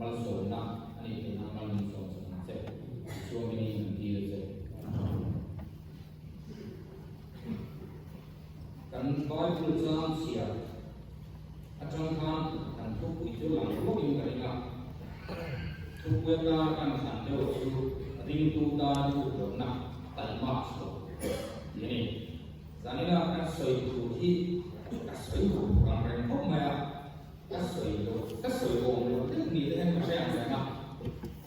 Malsawmna a nih theih nan mal min sawm sak ang che. Isua hmingin kan dil a che. Amen. Kan Bible chang chhiar atang khan kan thupui chu lang ruakin ka ring a. Thupui atan kan thlan deuh chu ringtu tan thuklohna taihmak chhuah tih a ni. Zanina kan sawi tur hi ka sawi hur hur ang reng khawp mai a. Ka sawi lo, ka sawi awm lo deuh ni te hian ka hre ang reng a.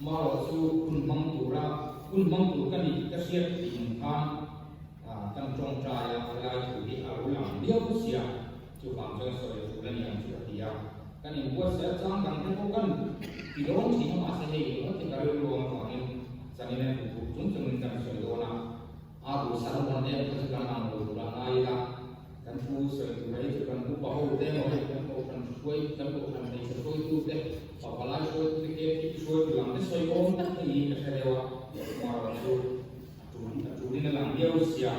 Amaherawh chu hun hmang tura, hun hmang tur ka nih ka hriat tih ang khan kan tawngtai a, helai thu hi a lo lang viau sia, chuvang chuan sawi a tul a ni ang chu ka ti a. Kan inbuatsaih chang dang te pawh kan ti dawn thin a, mahse hei engemaw ti ka rilru ang avangin zanin a duh chung chungin kan sawi dawn a. A duh Salmon em kha chu kan ang lo tur a ngai ila, kan thu sawi tur hi chu kan upa ho te emaw hei kan kohhran hruai kan kohhran hmeichhe hruaitu te, papalai hruaitu te, KTP hruaitu lam te sawi awm tak hi niin ka hre deuh a, amaherawh chu a tul a tulin a lang viau sia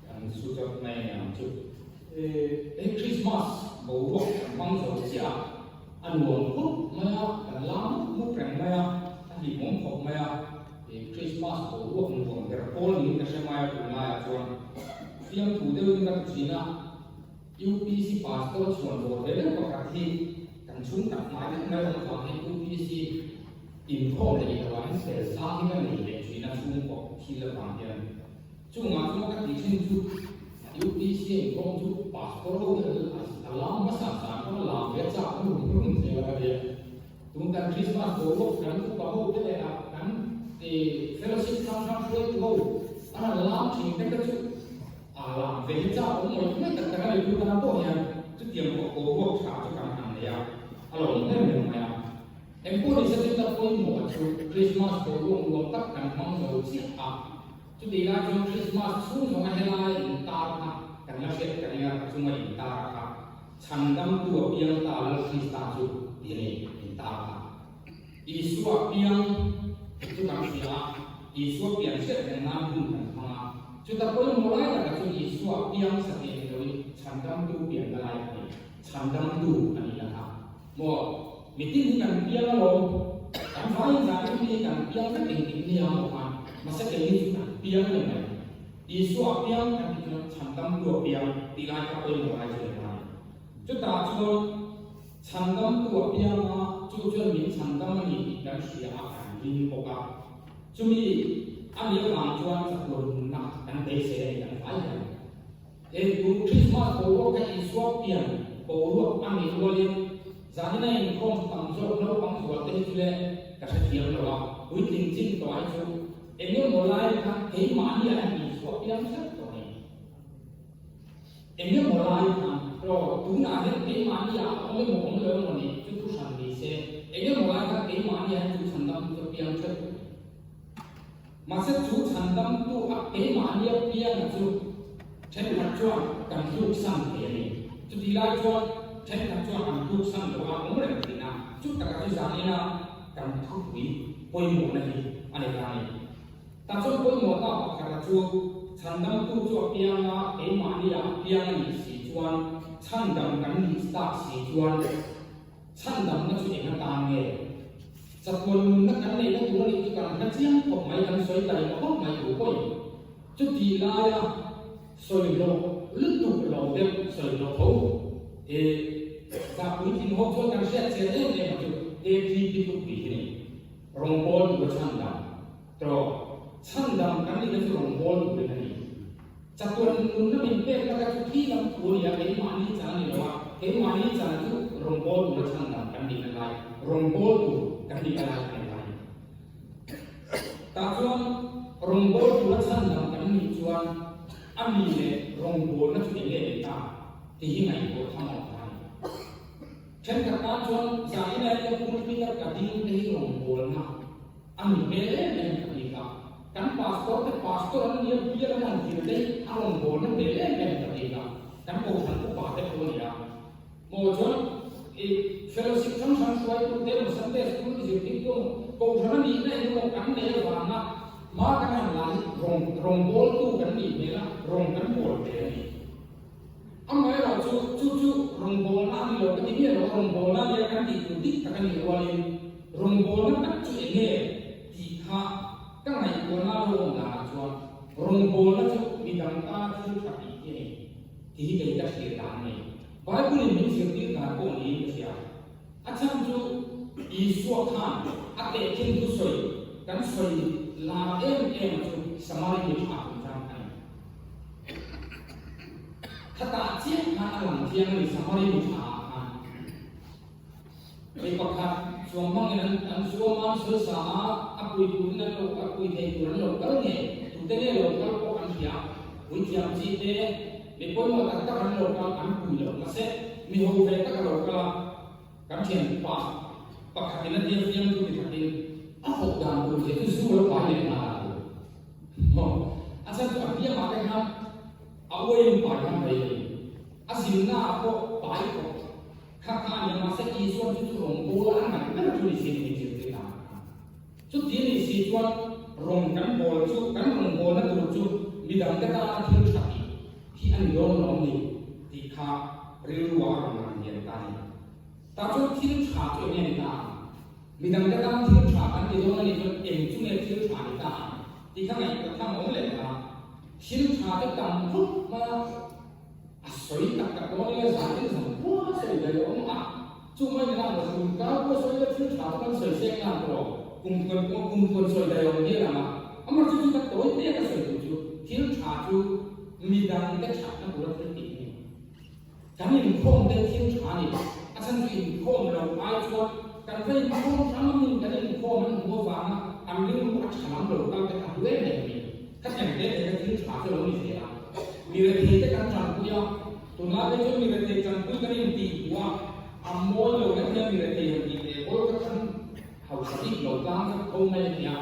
kan su chawt mai a ni ang chu. Hei Christmas boruak kan hmang zo chiah a, a nuam khawp mai a, kan lam mup mup reng mai a, a hlimawm khawp mai a. He Christmas boruak nuam ber pawl niin ka hre mai a tunlaiah chuan fiamthu deuhin ka ti thin a, UPC Pastor chhuan bawr ve deuh pakhat hi kan chhungkhat hnai deuh mai awm avang hian UPC inkhawm leh inloah hian fel sang hi ka nei leh thin a chhungkaw thil avang hian. Chungah chuan ka tih thin chu UPC a inkhawm chu Pastor ho hi a lam hmasa zan pawh a lam ve a chak rum rum zel a ka ti a. Tun kan Christmas boruak kan upa ho te leh ah kan ti fellowship hrang hrang hruaitu ho an han lam thin te kha chu a lam ve hi chak awm ngawih ngawih tak tak a ni. Tu tan pawh hian chutiang pawh boruak tha chu kan han nei a, a lawm em em mai a. Engpawh ni se chu ta pawimawh chu Christmas boruak nuam tak kan hmang zo chiah a, chutih lai chuan Christmas chhung zawnga helai intar kha kan la hriat ka ring a, ka chunga intar kha. Chhandamtu a piang ta Lal Krista chu ti a ni, in tar kha. Isua piang chu kan hria a, Isua pian hriat reng nan hun kan hmang a. Chuta pawimawh lai takah chuan Isua piang sateh ni loin Chhandamtu pianna lai a ni, Chhandamtu a nih na kha. Maw, mitin hi kan piang alawm, kan vaiin zan in hi kan piang vek engtik nia maw khan, mahse keini chu kan piang ni mai. Isua a piang kan tih chuan chhandamtu a piang tih lai kha pawimawh lai chu ni ta a ni. Chutah chuan chhandamtu a piang a, chu chuan min chhandam a ni tih kan hria a, kan ring bawk a. Chumi a nih avang chuan chatuan nunna kan beisei a ni kan fai hian. Hei tu Krismas boruak kha Isua pian boruak a nih rualin zanin a inkhawm tam zawk naupang zual te hi chu le ka hrethiam lo a, puitling chin tawh hi chu Eng emaw lai kha keimahni ah hian Isua piang hrep tawh a ni. Eng emaw lai khan aw tunah hian keimahni ah a awm emaw awm lo emaw ni chu thu hran ni se, eng emaw lai khan keimahni ah hian chu chhandamtu chu a piang hrep tawh a ni. Mahse chu chhandamtu a keimahni a pianga chu thenkhat chuan kan hluksan thei a ni. Chutih lai chuan thenkhat chuan an hluksan lo a awm reng thin a, chu takah chu zanina kan thupui pawimawhna hi a ni ta a ni. Tah chuan pawimawh ta pakhata chu chhandamtu chu a piang a, keimahni ah a piang a nih si chuan chhandam kan nih tak si chuan chhandamna chu eng atan nge? Chatuan nunna kan neihna tur a nih chu kan hre chiang khawp mai, kan sawi ta emaw khawp mai tur pawhin chutih laia sawi hlawh lutuk lo deuh sawi hlawh tho hi zahpui tling ho chuan kan hriat chian em em a chu KTP thupui hi ni. Rawngbâwl tura chhandam tawh chhandam kan nihna chu rawngbâwl turin a ni. Chatuan nunna min pek taka chu thi lam thu a ni a, keimahni chan a ni lo a, keimahni chan chu rawngbâwl tura chhandam kan nihna lai, rawngbâwl tur kan nihna lai a ni ta a ni. Tah chuan rawngbâwl tura chhandam kan nih chuan a mi leh rawngbâwlna chu eng nge ni ta tih hi ngaihtuah tham a awm ta a ni. Thenkhat tan chuan zanin a hian pulpit a ka ding te hi rawngbâwlna a ni hmel em em ka ti kha. Kan pastor te pastor an nia bial an han dil te hi a rawngbâwlna hmel em em ka ti kha. Kan kohhran upa te pawh a ni a. Maw chuan i fellowship hrang hrang hruaitu te emaw Sunday school zirtirtu emaw kohhran a nihna eng emaw kan nei avanga hma kan han la hi rawng rawngbawltu kan nih hmel a, rawng kan bawl ve a ni. Amaherawh chu chu chu rawngbawlna a ni lo ka ti miah lo a, rawngbawlna nia kan tih tur dik tak a nih rualin. Rawngbawlna tak chu eng nge tih kha ka ngaihtuahna lo awm danah chuan rawngbawlna chu midang tana thil tha tih hi a ni tih hi kei ka thlir dan a ni. Bible-in min zirtir dan pawh niin ka hria. A chhan chu Isua khan a tehkhin thusawi kan sawi lar em em a chu Samari mi tha chungchang a ni. Khatah chiah khan a lang chiang a ni Samari mi tha ah khan. Mi pakhat chuang hmangin an an zuam a, an sawi sa a, a pui turin an lo a pui thei tur an lo kal nge, tute nge lo kal pawh kan hria. Puithiam chi te, mi pawimawh tak tak an lo kal an pui lo mahse mi ho ve tak a lo kal a, kan thian pa pakhatin a tia fiamtu ti khatin a hawk dan tur zia chu zu lo pai leh nghal a tur. Maw? A chhan chu a hliamah te khan a uaiin pai khan mai a ni. A zinna ah pawh pai khawp. Kha kha a nia, mahse Isua chu chu rawng bawl a ngaih ber chu ni si ni min zirtir ta ang kha. Chuti a nih si chuan rawng kan bawl chu, kan rawng bawlna tur chu midangte tana thil tha tih hi a ni dawn lawm ni tih kha rilru ah a rawn lang lian ta a ni. Tah chuan thil tha chu eng nge ni ta ang? Midangte tan thil tha kan ti dawn a nih chuan eng chu nge thil tha ni ta ang tih kha ngaihtuah tham a awm leh ta. Thil tha te tam khawp mai a. A sawi tak tak dawn ila zan in zan khua sawi daih a awm a, chu mai nena maw kum kar pawh sawi ila thil tha chu kan sawi seng nan tawh lo, kum tuan pawh kum tuan sawi daih a awm hial ang a, amah chu chu ka tawi te ka sawi duh chu thil tha chu midang te thatna tura thil tih a ni. Kan inkhawm te thil tha a ni, a chhan chu inkhawm lo ai chuan kan va inkhawm hrang amin kan inkhawm an hmuh avanga an rilru a tha lam lo kal te kha hlu em em a ni. Ka thlen ve thei kha thil tha chu lo ni zel a, mi rethei te kan tanpui a, tunlai phei chuan mi rethei tanpui kan intih hmuh a, a mawi lo lek hian mi rethei han tih leh bawl kha kan hausa bik lo tlang kha tho mai a ni a.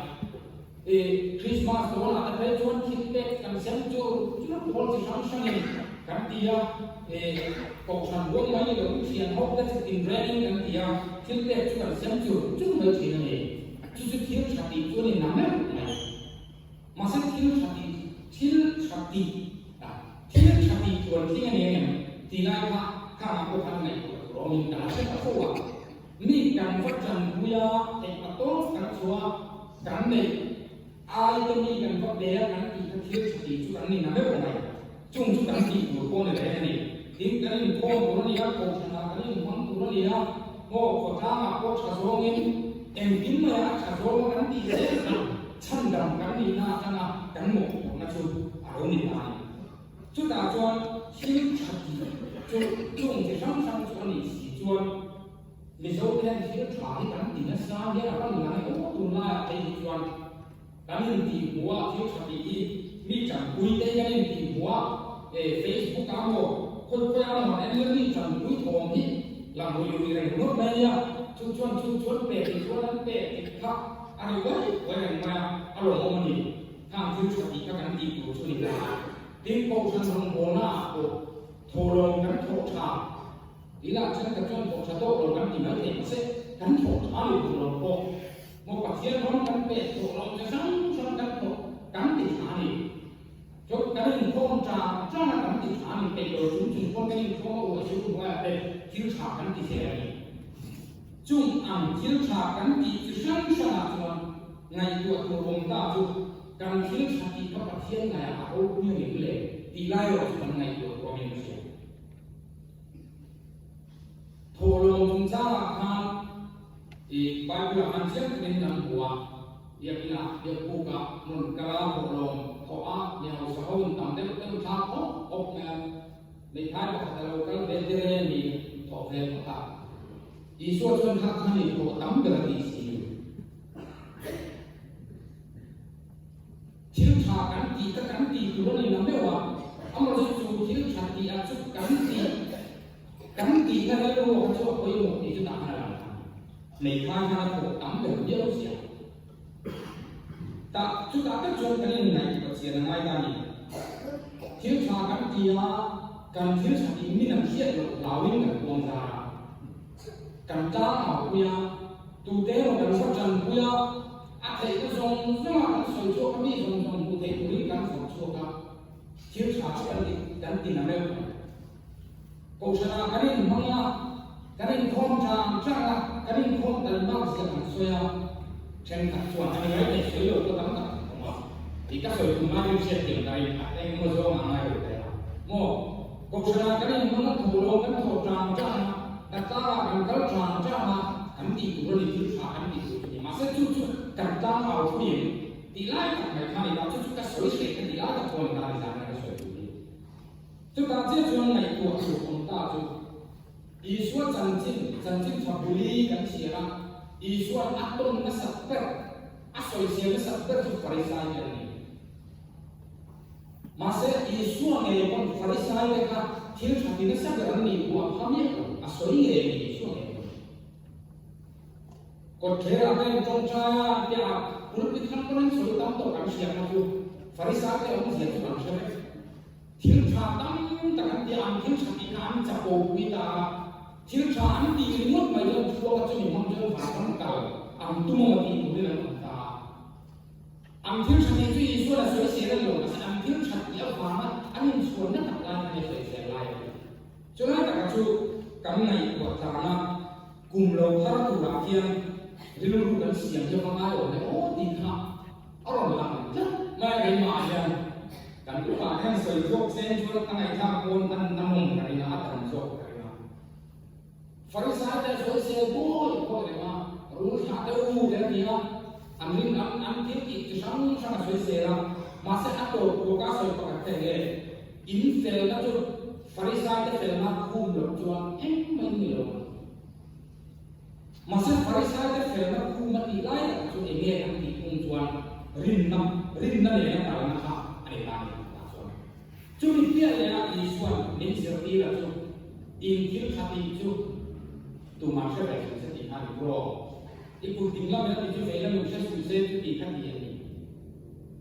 I Christmas dawnah te phei chuan thil pek kan sem chu chu pawl chi hrang hrangin kan ti a, i kohhran buang mai ni loin thian ho te chu tinrengin kan ti a, thil pek chu kan sem chur chur mai thin a ni. Chu chu thil tha tih chu a ni nameuh mai. Mahse thil tha tih, thil tha tih, ah, thil tha tih tuan tling a ni ang em? Tih lai kha khangah pawh khan ngaihtuah tur awmin kan hre ta fo a. Mi kan va tanpui a, theih pa tawk kan chhuah a, kan neih ai te mi kan va pe a kan tih kha thil tha tih chu kan ni na meuh mai. Chung chu kan tih tur pawh ni reng a ni. Tin, kan inkhawm tur a ni a, kohhranah kan inhmang tur a ni a, maw khawtlangah pawh tha zawngin engtin maiah a tha zawnga kan tih zel kha chhandam kan nihna atanga kan mawhphurhna chu a lo ni ta a ni. Chutah chuan thil tha tih chu chung chi hrang hrang chu a nih si chuan Mizo te hian thil tha hi kan ti nasa hian a rawn lang emaw tunlaiah phei hi chuan Kan intihhmuh a thil tha tih hi mi tanpui te hi kan intihhmuh a, e Facebook ah maw khawi khawi ah maw han en ila mi tanpui thawm hi lang rui rui reng ringawt mai a nia, chu chuan chu chuan pe tih chuan an pe tih kha a ri uai uai reng mai a, a lawmawm a ni. Khang thil tha tih kha kan tih tur chu a ni ta a. Tin, Kohhran rawngbawlna ah pawh thawhlawm kan thawh tha ila thenkhat chuan thawh tha tawk lo kan ti mai thei mahse kan thawh tha ni thawhlawm pawh Maw Pathian ram kan pek tawh lo che hrang hrang kan thawh kan ti tha a ni. Chuan kan inkhawm tang tang a kan ti tha a ni peih lo chung chung pawn kan inkhawm a uah chu hnuaiah te thil tha kan ti zel a ni. Chung ang thil tha kan tih chi hrang hrangah chuan ngaihtuah tur awm ta chu kan thil tha tih kha Pathian ngaihah a ropui a ngem le tih lai erawh chu kan ngaihtuah tur awmin ka hria. Thawhlawm chungchangah khan i Bible-ah khan chiang takin kan hmu a, biakina biakbukah hmun kala thawhlawm thawh a, mi hausa ho in tam deuh deuh thlak awp awp mai a, hmeithai pakhat a lo kal ve tir e ni thawh ve phawt a. Isua chuan kha khan i thawh tam ber a tih si. Thil tha kan tih kha kan tih tur a ni na meuh a, amaherawhchu chu thil tha tih ah chu kan tih kan tihna rilru kha chu a pawimawh tih chu tah khan a lang thang. Hmeithai khan a thawh tam ber viau sia. Tah chutah tak chuan kan inngaihtuah chian a ngai ta a ni. Thil tha kan ti a, kan thil tha tih min an hriat loh hlauin kan puang zar a, kan tlang au pui a, tute emaw kan va tanpui a, A theihna zawng zawnga kan sawi chhuak a, mi zawng zawng hmuh theih turin kan vawrh chhuak a, thil tha chu kan ti kan ti na meuh mai. Kohhranah kan inhmang a, kan inkhawm tang tang a, kan inkhawm tal bak zia kan sawi. sawi a, thenkhat chuan a ni mai thei sawi lo pawh tam tak an awm a, tih ka sawi tum laiin hriatthiam dahin a engemaw zawng a ngai lo thei a maw? Kohhranah kan inhmang a thaw lo, kan thaw ṭang ṭang a, hnatlang ah kan kal ṭang ṭang a, kan tih tur a ni, thil ṭha kan tih tur chu ni. Mahse chu chu kan tlang au pui em? Tih lai tak mai kha a ni ta, chu chu ka sawi hreh ka tih lai tak pawh a ni ta a ni zan hian ka sawi tur hi. Chutah chiah chuan ngaihtuah tur awm ta chu Isua chanchin, chanchin ṭha buli kan chhiar a, Isua'n a tawn nasat ber, a sawisel nasat ber chu Farisai te an ni. Mahse, Isua ngei pawn Farisaite kha thil ṭha ti nasa ber an nih thu a pha miah lo, a sawi ngei a ni Isua ngei pawn. Kawtthlerah te an ṭawngṭai a, an piah a, pulpit hlang pawn an sawi tam tawh kan hria kha chu Farisaite awmzia chu kan hre vek. Thil ṭha tam tak an ti a, an thil ṭha tih kha an chapo pui ta a, thil ṭha an tih ringawt mai chuan thluaka chumi hmang chuan vanram kal an tum awm a tih turin an awm ta a. An thil ṭha tih chu Isua'n a sawisel a ni lo, mahse an thil ṭha tih avanga an inchhuanna tak lai khan a sawisel lai a ni. Chulai taka chu kan ngaihtuah tlana kum lo thar turah khian rilru kan siam hi ava ngai awm e aw tih kha a rawn lang tlat mai a, keimah hian kan upah hian sawi zawk sen chuan a ngaihthlak pawn an nawm ka ring a, a dam zawk ka ring a. Farisai te sawisel bawi bawi reng a, rul thlah te u te a ti a, an rin an an thil tih chi hrang hrang a sawisel a, mahse a tawp kuaka sawi pakhat kha enge in felna chu Farisai te felna khum loh chuan engmah in ni lo ang. Mahse Farisai te felna khum a tih lai tak chu enge an tih thung chuan rinna rinna nena kalna kha a ni ta a ni tah chuan. Chumi piah leh a Isua'n min zirtir a chu, In thil tha tih chu tumah hre ve suh se tih kha a ni bro. I kut ding lam in a ti chu vei lam in hre suh se chu tih kha ti a ni.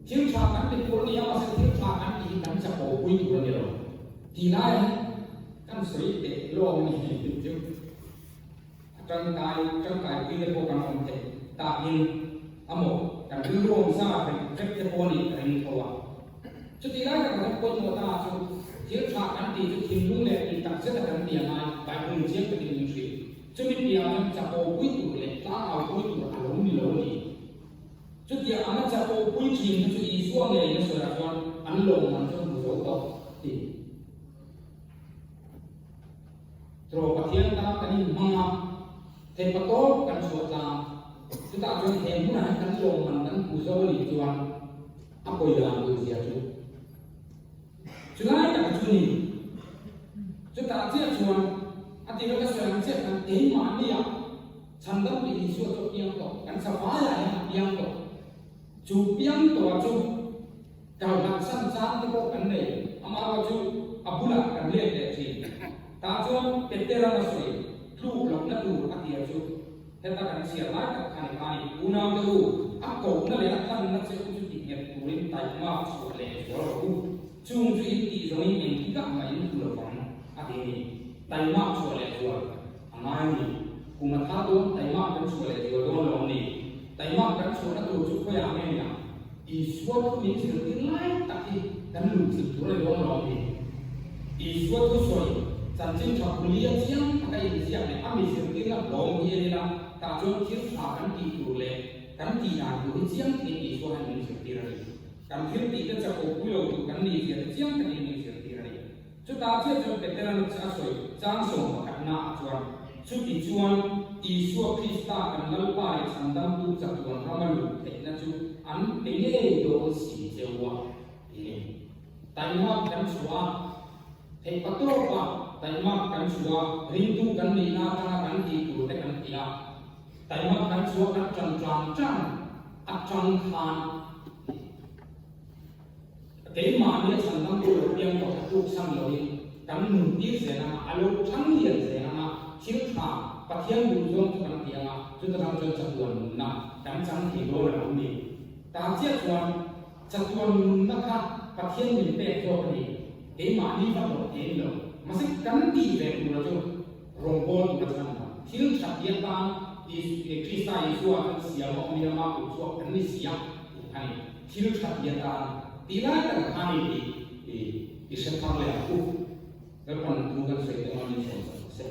Thil tha kan ti tur a ni a, mahse thil tha kan tih hi kan chapo pui tur a ni lo. Ti lai hi kan sawi teh lawm a ni tih chu a tangkai tangkai pui te pawh kan awm theih takin a maw kan rilru awm sa vek vek te pawh a nih ka ring tho a. Chutih lai tak kan pawimawh ta chu thil tha kan tih chu thinlung leh tih tak zeta kan ti a ngai, Bible chiang takin min hrilh. Chumi piah chuan chapo pui tur leh tlangau pui tur a lo ni lo a ni. Chutiang anga chapo pui thin te chu Isua ngeiin a sawiah chuan an lawmman chu an hmu zo tawh ti. Tiraw Pathian tan kan inhmang a, theihpa tawp kan chhuah tlang. Chutah chuan he hmunah hian kan lawmman kan hmu zo a nih chuan a pawi dan tur zia chu chulai tak chu ni. Chutah chiah chuan a tira ka sawi ang chiah khan keimahnia chhandam tih Isua chu a piang tawh, kan savaiah hian a piang tawh. Chu piang tawh chu kalhlat san chang te pawh kan nei, amaherawh chu a bulah kan let leh thin. Tah chuan Petera a sawi tluk lohna tur a tia chu. Heta kan chhiar lai tak kha ni ta ni. Unaute u, a kohna leh a tlanna che u chu tih nghet turin taihmak chhuah leh zual rawh u. Chung chu in tih zawngin engtikah mah in hmu lo vang, a ti a ni. Taihmak chhuah leh zual a ngai a ni. Kum a thar dawn taihmak kan chhuah leh zual dawn lo a ni. Taihmak kan chhuahna tur chu khawiah nge ni ang? Isua thu min zirtir lai tak hi kan luhchilh tur a ni dawn lo a ni. Isua thusawi chanchin tha bulia chiang taka inziak leh a mi zirtirna hlawm hi a ni la, tah chuan thil tha kan tih tur leh kan tih dan tur hi chiang takin Isua hian min zirtir a ni. Kan thil tih te chakawh pui lo tur kan nih zia te chiang takin min zirtir a ni. Chutah chiah chuan Petera nu che a sawi chang sawm pakhatna ah chuan, Chuti chuan Isua Krista kan Lalpa leh Chhandamtu chatuan rama luh theihna chu an pe ngei dawn si cheu a, ti a ni. Taimak kan chhuah a, theihpa tawpa taimak kan chhuah a, ringtu kan nihna atanga kan tih tur te kan ti a, taimak kan chhuah kan ṭan ṭang ṭang aṭang khan Keimahni a chhandam tur lo piang tawh a tluk chhan loin kan nun tir zel anga, a lo thang lian zel anga, thil tha Pathian duh zawng chu kan ti anga, chuta tang chuan chatuan nunna kan chang thei dawn a lo ni. Tah chiah chuan chatuan nunna kha Pathian min pek zawk a ni, keimahni va hlawh thei a ni lo. Mahse kan tih ve tura chu rawngbawl tura chhan lo, thil tha ti atan Krista Isua chuan siam a awmin amah kut chhuak kan ni si a tih kha a ni. Thil tha ti atan tih lai tak kha a ni tih i hre thar leh ang u. Lalpan thu kan sawi te ngamin sawm sak se.